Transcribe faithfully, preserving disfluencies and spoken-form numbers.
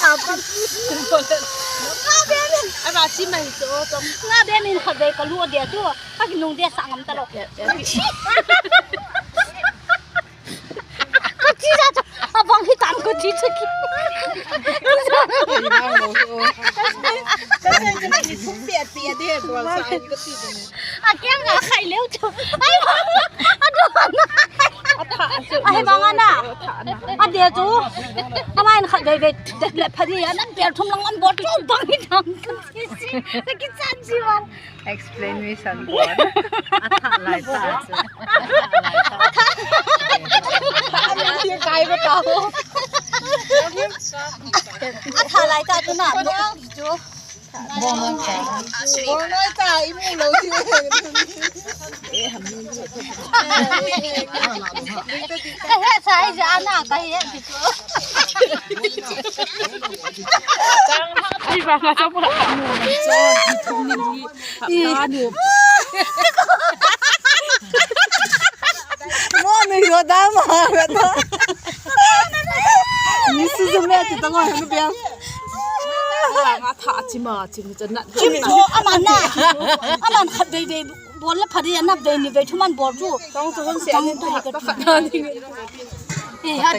Nga be min. Ai ba chi mai chu chom. Nga be min khat be ka lu dia chu. Ka ki nung dia sa ngam ta lo. Ka chi ja chu. A bang hi tam ka chi chu ki. Ka sen ka chi thum pia pia de bol sa ka ti de. A kiang a khai leu chu. Ai. A do na. A tha chu. Ai bang ana. A dia chu. A mai khat be be le pha di a nan pel thum lang an bol chu bang hi tam ka chi. Ka ki chan chi bang. Explanation bol. A tha lai ta chu. Kai ba ta ho. A tha lai ta chu na. Chu. Bong noi cha. Bong noi cha, imu lou ti. Ka he sa ai ja na ka he ti chu. Ai ba na sa ba. Mo ni yo da ma ga ta. Ni su su me ti ta ngo he bia. Nga tha chi ma chi ni cha na. Chi mi cho ama na. Ama khat dei dei bol le pha dei na dei ni dei thu man bol chu. Tong chu hon se ni ta ka ta na ni. Eh, ha